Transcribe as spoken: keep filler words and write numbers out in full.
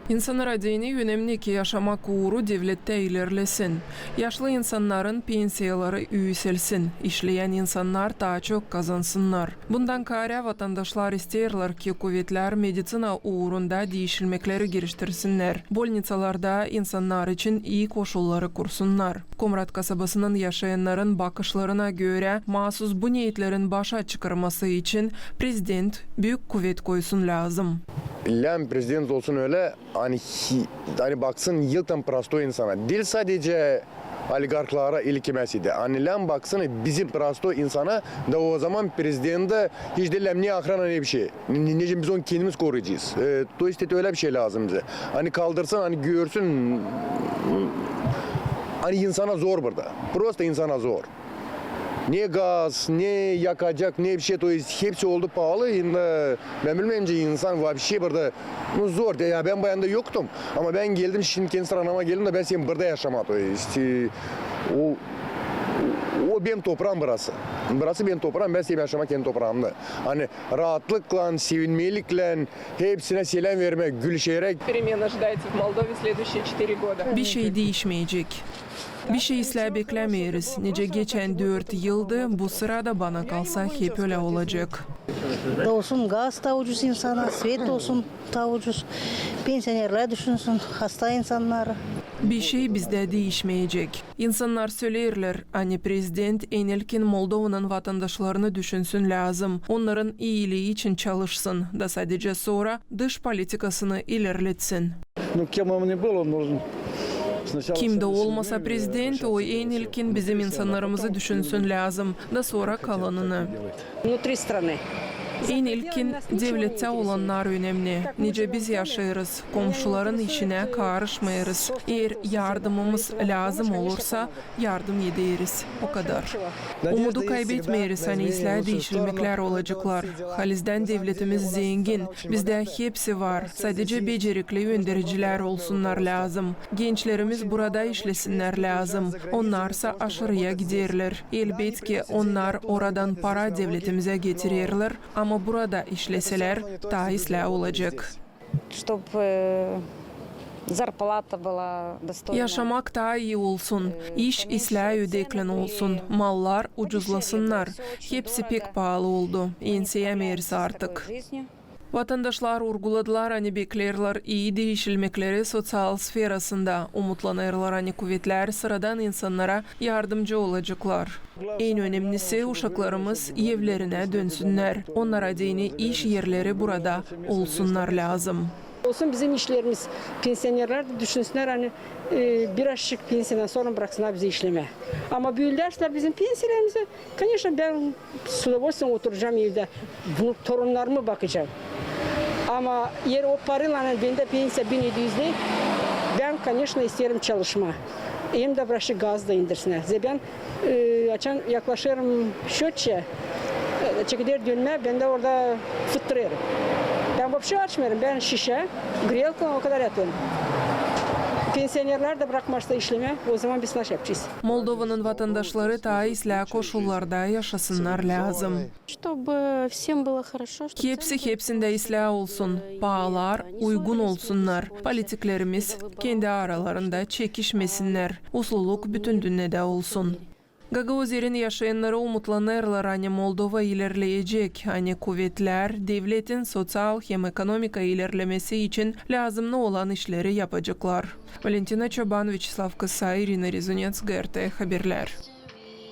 İnsannar deyni önemni ki, yaşamak uuru devlettä ilerlesin, yaşlı insannarın pensiyaları üüselsin, işleyän insannar taa çok kazansınnar. Bundan kaarä vatandaşlar isteerlär ki, kuvetlär meditsina uurunda diişilmekleri giriştirsinnär, bolniţalarda insannar için ii koşulları kursunnar. Komrat kasabasının yaşayannarın bakışlarına görä, maasuz bu neetlerin başa çıkarması için prezident büük kuvet koysun lääzım. Lääzım prezident olsun ölä, ani, ani baksın ilkin prostoy insana. Diil sadecä oligarhlara ili kimäsä dä. Ani lääzım baksın bizim prostoy insana, da o zaman prezident dä hiç diil lääzım ne ohrana, ne bişey. Ne, ne, biz onu kendimiz koruyacez. E, to ist ölä bişey lääzım bizä. Ani kaldırsın, ani görsün, ani insana zor burada. Prosto insana zor. Ne gaz, ne yakacak, ne bişey, to ist hepsi oldu paalı. Bän bilmeerim, insan vapşe burada, nu, zor. Ya bän bu yanda yoktum, ama bän geldim, şindi kendi sıranıma geldim da bän isteerim burada yaşamaa, to ist, e, o, o benim topraam burası. Burası benim topraam, bän isteerim yaşamaa kendi topraamda. Ani raatlıklan, sevinmeliklän, hepsinä seläm vermää, gülüşeräk. Перемена ожидается в Молдове следующие четыре года. Bişey diişmeyecek. Bişey islää beklämeeriz. Nicä geçän dört yıldı, bu sırada, bana kalsa, hep ölä olacek. Da olsun gaz taa ucuz insana, svet olsun taa ucuz. Pensionerlär düşünsün, hasta insannarı. Bişey bizdä diişmeyecek. İnsannar söleerlär, ani prezident en ilkin Moldovanın vatandaşlarını düşünsün lääzım, onnarın iilii için çalışsın, da sadecä sora dış politikasını ilerletsin. Ну, кем он ни был, он должен сначала... Kim dä olmasa, президент, o en ilkin bizim insannarımızı düşünsün lääzım, da sora kalanını. Внутри страны. En ilkin devlettä olannar önemni. Nicä biz yaşêêrız, komşuların işinä karışmêêrız. Eer yardımımız lääzım olursa, yardım ederiz. O kadar. Umudu kaybetmeeriz, ani islää diişilmeklär olaceklar. Halizdän devletimiz zengin. Bizdä hepsi var. Sadecä becerikli öndericilär olsunnar lääzım. Gençlerimiz burada işlesinnär lääzım. Onnarsa aşırıya giderlär. Elbetki, onnar oradan para devletimizä getirerlär, ama burada işleselär, taa islää olacek. Чтоб, э, зарплата была достойная. Yaşamak taa ii olsun, iş islää ödeklän olsun, mallar ucuzlasınnar. Hepsi pek paalı oldu, enseyämeeriz artık. Vatandaşlar urguladılar, ani bekleerlär ii diişilmekleri soţial sferasında, umutlanêrlar, ani kuvetlär sıradan insannara yardımcı olaceklar. En önemnisi, uşaklarımız evlerinä dönsünnär. Onnara deyni iş erleri burada olsunnar lääzım. Olsun bizim işlerimiz, pensionerlär dä düşünsünnär, ani, e, birazcık pensiyadan sora braksınnar bizi işlemää. Ama büülärlär bizim pensiyalarımızı, конечно, bän с удовольствием oturacam evdä, bu torunnarımı bakacam. Ama eer o paraylan, ani bendä pensiya bin edi üz deyni, bän, конечно, isteerim çalışmaa. Hem dä birazcık gazı da indirsinnär. Zerä bän, e, açan yaklaşêrım şötçä, e, çekeder dönmää, bän dä orada fıttırêrım. Bän vapşe açmêêrım, bän şişä, grelka, o kadar yapêrım. Pensionerlär dä brakmazsa işlemää, o zaman biz naşey yapacez? Moldovanın vatandaşları taa islää koşullarda yaşasınnar lääzım. Чтобы всем было хорошо, чтобы... Hepsi hepsindä islää olsun, paalar uygun olsunnar, politiklerimiz kendi aralarında çekişmesinnär, usluluk bütün dünnedä olsun. Gagauzirin yaşayannarı umutlanêrlar, ani Moldova ilerleyecek, ani kuvetlär devletin soţial hem ekonomika ilerlemesi için lääzımnı olan işleri yapaceklar. Valentina Çoban, Vyaçeslav Kısa, İrina Rezuneţ, G R T haberlär.